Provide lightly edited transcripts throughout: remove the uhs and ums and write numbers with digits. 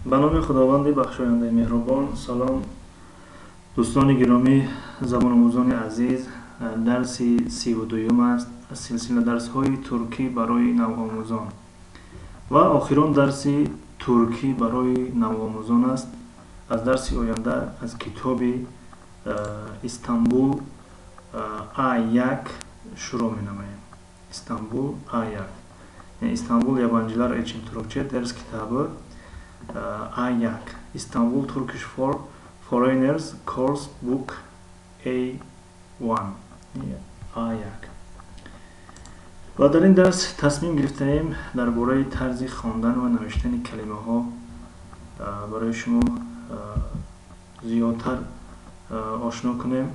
Ба номи Худованди бахшояндаи меҳрубон. Салом, дӯстони гиромӣ, забономӯзони азиз. Дарси 32-юм аст аз силсила дарсҳои туркӣ барои навомӯзон ва охирон дарси туркӣ барои навомӯзон аст. Аз дарси оянда аз китоби Истанбул А1 шурӯъ менамоем. Истанбул А1, İstanbul Yabancılar için Türkçe ders kitabı A1, İstanbul Turkish for Foreigners Course Book A1, A1. Ва дар ин дарс тасмим гирифтаем дар бораи тарзи хондан ва навиштани калимаҳо барои шумо зиёдтар ошно кунем.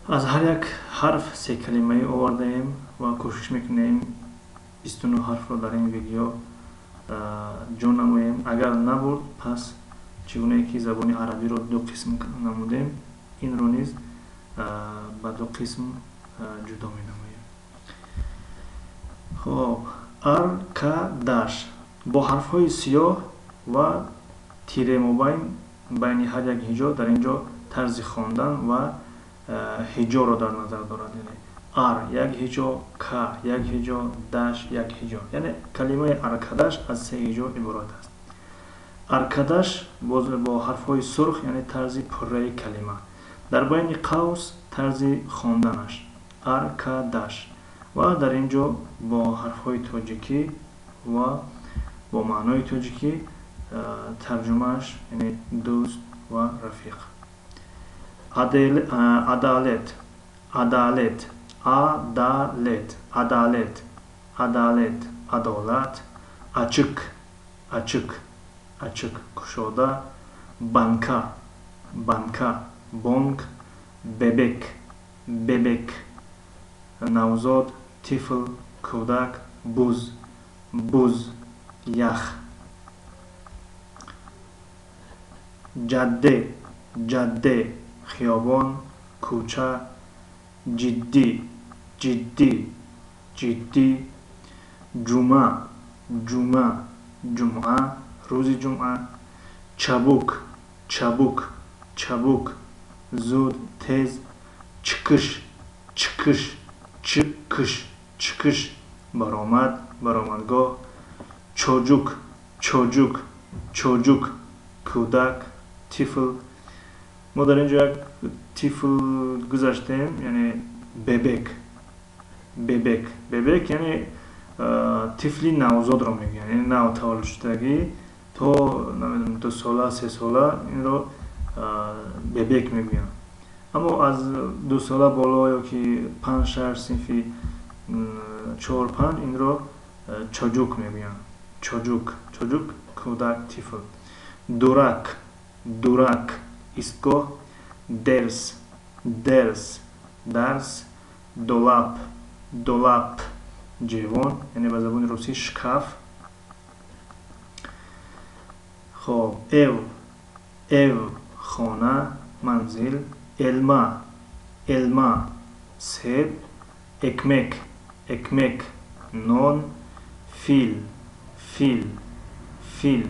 Аз ҳар як ҳарф се калимаӣ овардаем ва кӯшиш мекунем 29 ҳарфро дар ин видео ҷо намоем. Агар набуд, пас чӣ гунае ки забони арабиро ду қисм намудем, инро низ ба ду қисм ҷудо менамоем. Хоб, аркадаш бо ҳарфҳои сиёҳ ва тире мобайн байни ҳар як ҳиҷо дар ин ҷо тарзи хондан ва ҳиҷоро дар назар дорад. Яъне ар як ҳиҷо, к як ҳиҷо, даш як ҳиҷо. Яъне калимаи аркадаш аз се ҳиҷо иборат аст. Аркадаш боз бо ҳарфҳои сурх, яъне тарзи пурраи калима. Дар байни қавс тарзи хонданаш аркадаш ва дар ин ҷо бо ҳарфҳои тоҷикӣ ва бо маънои тоҷикӣ тарҷумааш, яъне дӯст ва рафиқ. Адалет, адалет, адалет, адалет, адалет, адолат. Açık, açık, açık, кушода. Banka, банка, бонк. Bebek, bebek, навзод, тифл, кӯдак. Buz, buz, ях. Cadde, cadde, хиёбон, кӯча. Ciddi, ciddi, ciddi. Ҷумъа, ҷумъа, ҷумъа, рӯзи ҷумъа. Çabuk, çabuk, çabuk, зуд, тез. Çıkış, çıkış, çıkış, çıkış, баромад, баромадгоҳ. Çocuk, çocuk, çocuk, кӯдак, тифл. Мо дар ин ҷо як тифл гузаштем, яъне bebek, bebek, bebek, яъне тифли навзодро мегӯянд, яъне нав таваллудшудагӣ то намедонам 2 сола, 3 сола инро bebek мегӯянд. Аммо аз 2 сола боло ё ки панҷ, шаш, синфи чор, панҷ инро çocuk мегӯянд. Çocuk, çocuk, кӯдак, тифл. Durak, durak, истгоҳ. Ders, ders, дарс. Dolap, dolap, ҷевон, яъне ба забони русӣ шкаф. Хоб, ev, ev, хона, манзил. Elma, elma, себ. Ekmek, ekmek, нон. Fil, fil, fil.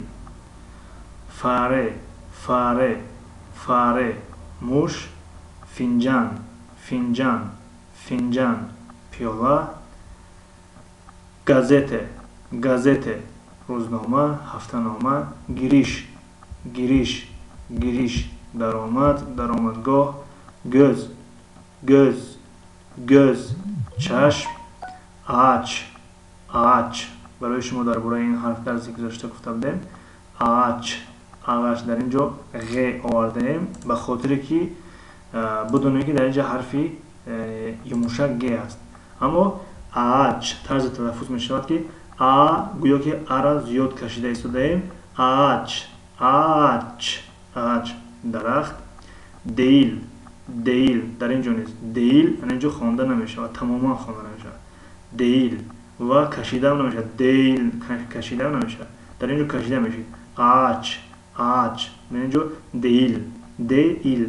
Fare, fare, fare, муш. Fincan, fincan, fincan, пиёла. Gazete, gazete, рӯзнома, ҳафтанома. Giriş, giriş, giriş, даромад, даромадгоҳ. Göz, göz, göz, чашм. Ağaç, ağaç. Барои шумо дар бораи ин ҳарф дарси гузашта гуфта будем. Ağaç, ağaç, дар ин ҷо ғ овардаем, ба хотире ки бидонем, ки дар ин ҷо ҳарфи юмушак г аст. Аммо ağaç тарзи талаффуз мешавад, ки а, гӯё ки ара зиёд кашида истодаем. Ağaç, ağaç, ağaç, дарахт. Değil, değil. Дар ин ҷо низ değil дар ин ҷо хонда намешавад, тамоман хонда намешавад. Değil ва кашидаам намешавад, değil кашидаам намешавад. Дар ин ҷо кашида мешавад. Ağaç, ağaç. Дар ин ҷо değil, değil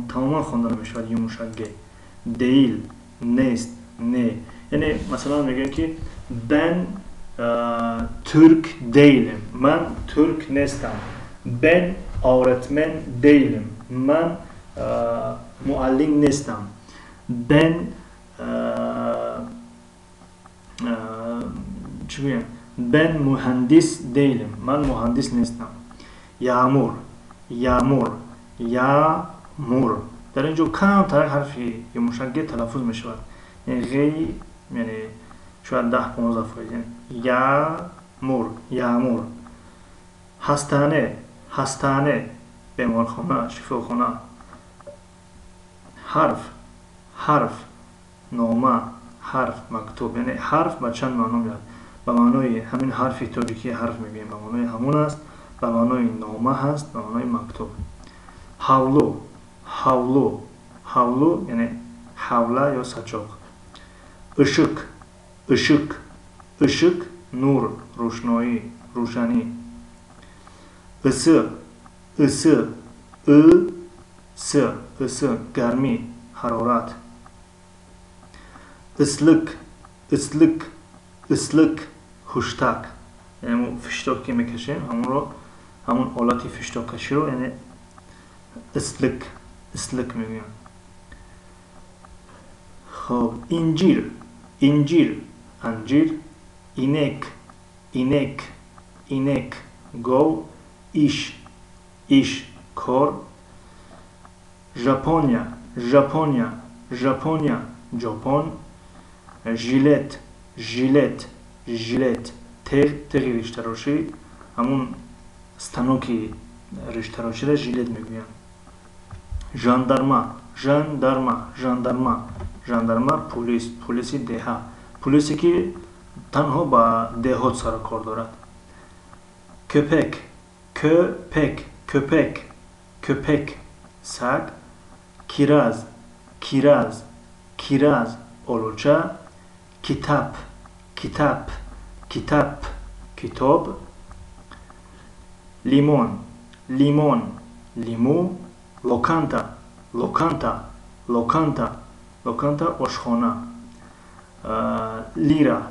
тамоман хонда намешавад юмушак г. Değil, нест, не. Яъне масалан мегӯем, ки ben Türk değilim. Ман турк нестам. Ben öğretmen değilim. Ман муаллим нестам. Ben чӣ гӯям? Ben mühendis değilim. Ман муҳандис нестам. Yağmur, yağmur, yağmur. Дар ин ҷо камтарак ҳарфи юмушак ге талаффуз мешавад. Яъне ғей, яъне шояд 10-15%. Яъне yağmur, yağmur. Hastane, hastane, беморхона, шифохона. Harf, harf, нома, ҳарф, мактуб. Яъне ҳарф ба чанд маъно меояд? Ба маънои ҳамин ҳарфи тоҷикии ҳарф мегӯем, ба маънои ҳамон аст, ба маънои нома ҳаст, ба маънои мактуб. Ҳавлу, ҳавлу, ҳавлу, яъне ҳавла ё сачоқ. Ышык, ышык, ышык, нур, рӯшноӣ, рӯшанӣ. Ысы, ысы, ы, с, ысы, гармӣ, ҳарорат. Ысlık, ысlık, ысlık, ҳуштак. Яъне мо фишток ки мекашем, ҳамонро, ҳамон ҳолати фиштоккаширо, яъне ысlık, ысlık мегӯям. Хоб, incir, incir, анҷир, inek, inek, inek, гов, iş, iş, кор, Japonya, Japonya, Japonya, Ҷопон, jilet, jilet, jilet, теғ, теғи риштарошӣ, ҳамун станоки риштароширо жилет мегӯянд. Jandarma, jandarma, jandarma, jandarma, пулис, пулиси деҳа, пулисе ки танҳо ба деҳот сару кор дорад. Köpek, köpek, köpek, köpek, саг, kiraz, kiraz, kiraz, олуча, kitap, kitap, kitap, китоб, limon, limon, лимӯ, lokanta, lokanta, lokanta, lokanta, ошхона. Lira,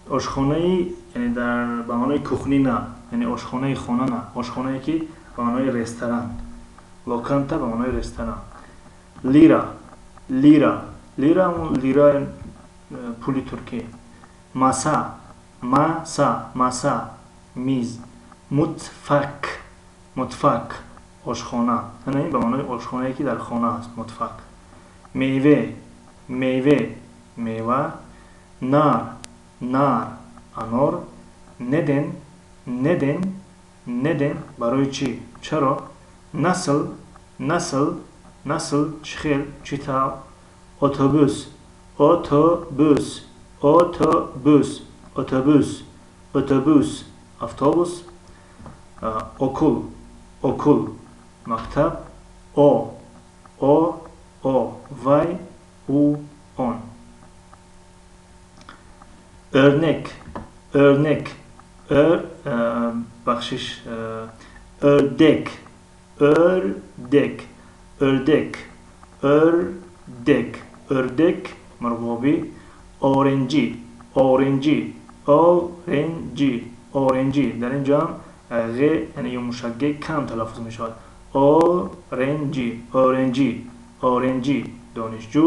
ошхонаи, яъне дар ба маънои кухни на, яъне ошхонаи хона на, ошхонае ки ба маънои ресторан. Lokanta ба маънои ресторан. Lira, lira, lira, ҳамун лира, пули туркӣ. Masa, masa, masa, миз. Mutfak, mutfak, ошхона. Ана ин ба маънои ошхонае ки дар хона аст, mutfak. Meyve, meyve, мева, nar, нар, анор, neden, neden, neden, барои чӣ, чаро, nasıl, nasıl, nasıl, чӣ хел, чӣ тавр, otobüs, otobüs, otobüs, otobüs, otobüs, автобус, okul, okul, мактаб, o, o, о, вай, ӯ, он. Örnek, örnek, бахшиш, ördek, ördek, ördek, ördek, ördek, мурғобӣ, öğrenci, öğrenci, öğrenci, öğrenci. Дар ин ҷо ҳам ғ, яъне юмушак г кам талаффуз мешавад. Öğrenci, öğrenci, öğrenci, донишҷӯ,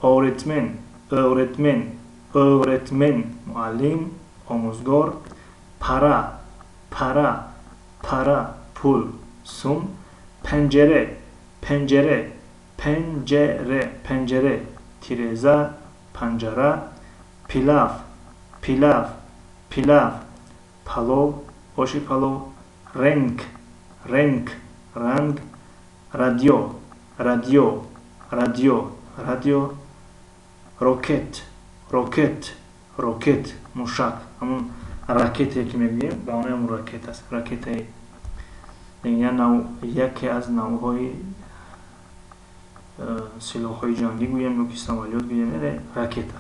öğretmen, öğretmen, öğretmen, муаллим, омӯзгор, para, para, para, пул, сум, pencere, pencere, pencere, pencere, тиреза, панҷара, pilav, pilav, pilav, палов, оши палов, renk, renk, ранг, radyo, радио, радио, радио, roket, roket, roket, мушак, ҳамун ракетае ки мегӯем, ба маънои ҳамун ракет аст. Ракетаи яке аз навъҳои силоҳҳои ҷангӣ гӯем ё ки самолёт гӯем, яъне ракета.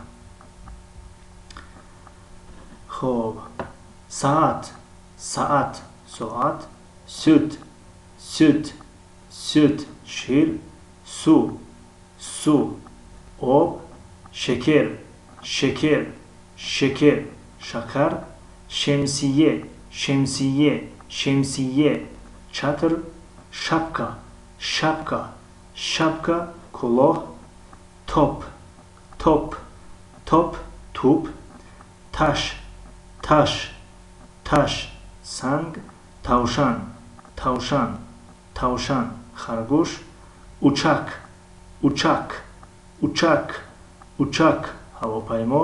Хоб, saat, saat, соат, süt, süt, süt, шир, su, su, об, şeker, şeker, şeker, шакар, şemsiye, Şemsiye, şemsiye, чатр, шапка, шапка, шапка, кулоҳ, топ, топ, топ, туп, таш, таш, таш, санг, тавшан, тавшан, тавшан, харгӯш, uçak, uçak, uçak, uçak, ҳавопаймо,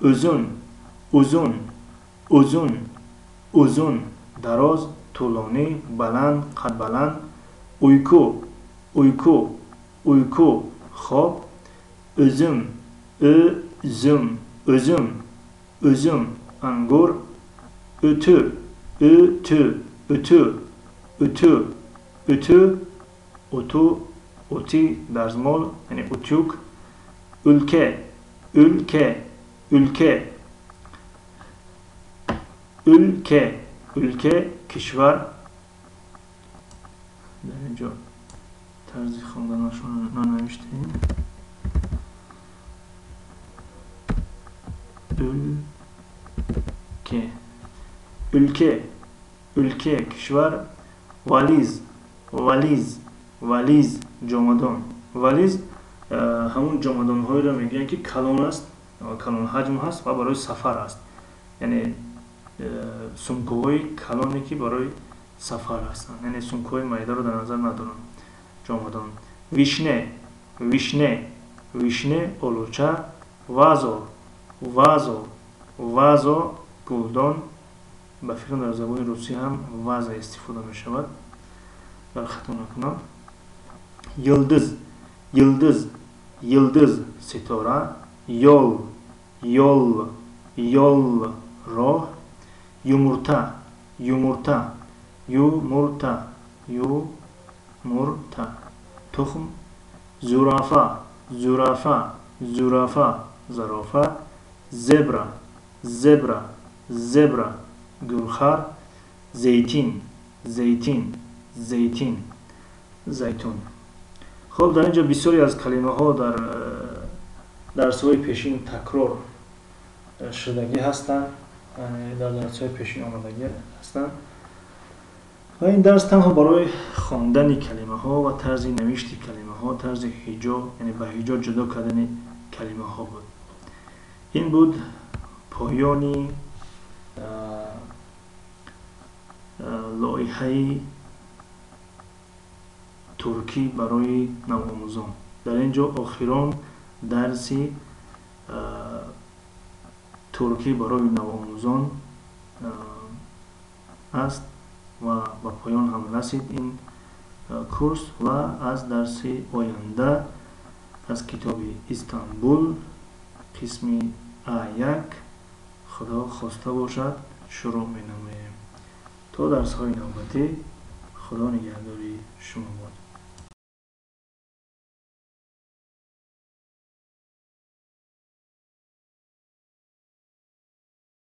узун, узун, узун, узун, дароз, тӯлонӣ, баланд, қадбаланд, uyku, uyku, uyku, хоб, üzüm, üzüm, üzüm, üzüm, ангур, ütü, ütü, ütü, ütü, ütü, уту, ути, дарзмол, яъне утюг, ülke, ülke, ülke, ülke, ülke, кишвар. Дар ин ҷо тарзи хонданашон нанавиштем. Ülke, ülke, ülke, кишвар, вализ, вализ, вализ, ҷомадон. Вализ ҳамун ҷомадонҳоеро мегӯянд, ки калон аст, калонҳаҷм ҳаст ва барои сафар аст. Яъне сумкаҳои калоне, ки барои сафар ҳастанд. Яъне сумкаҳои майдаро дар назар надоранд. Ҷомадон. Вишне, вишне, вишне, олуча, вазо, вазо, вазо, гулдон. Ба фикрам, дар забони русӣ ҳам ваза истифода мешавад. Агар хато накунам. Yıldız, yıldız, yıldız, ситора, yol, yol, yol, роҳ, yumurta, yumurta, yumurta, yumurta, тухм, zürafa, zürafa, zürafa, зарофа, зебра, зебра, зебра, гурхар, zeytin, zeytin, zeytin, зайтун. Хуб, дар ин ҷо бисёре аз калимаҳо дар дарсҳои пешин такрор шудагӣ ҳастанд, дар дарсҳои пешин омадагӣ ҳастанд ва ин дарс танҳо барои хондани калимаҳо ва тарзи навишти калимаҳо, тарзи ҳиҷо, яъне ба ҳиҷо ҷудо кардани калимаҳо буд. Ин буд поёни лоиҳаи туркӣ барои навомӯзон. Дар ин ҷо охирон дарси туркӣ барои навомӯзон аст ва ба поён ҳам расид ин курс ва аз дарси оянда аз китоби Истанбул қисми А1, Худо хоста бошад, шурӯъ менамоем. То дарсҳои навбатӣ, Худо нигаҳдори шумо бод.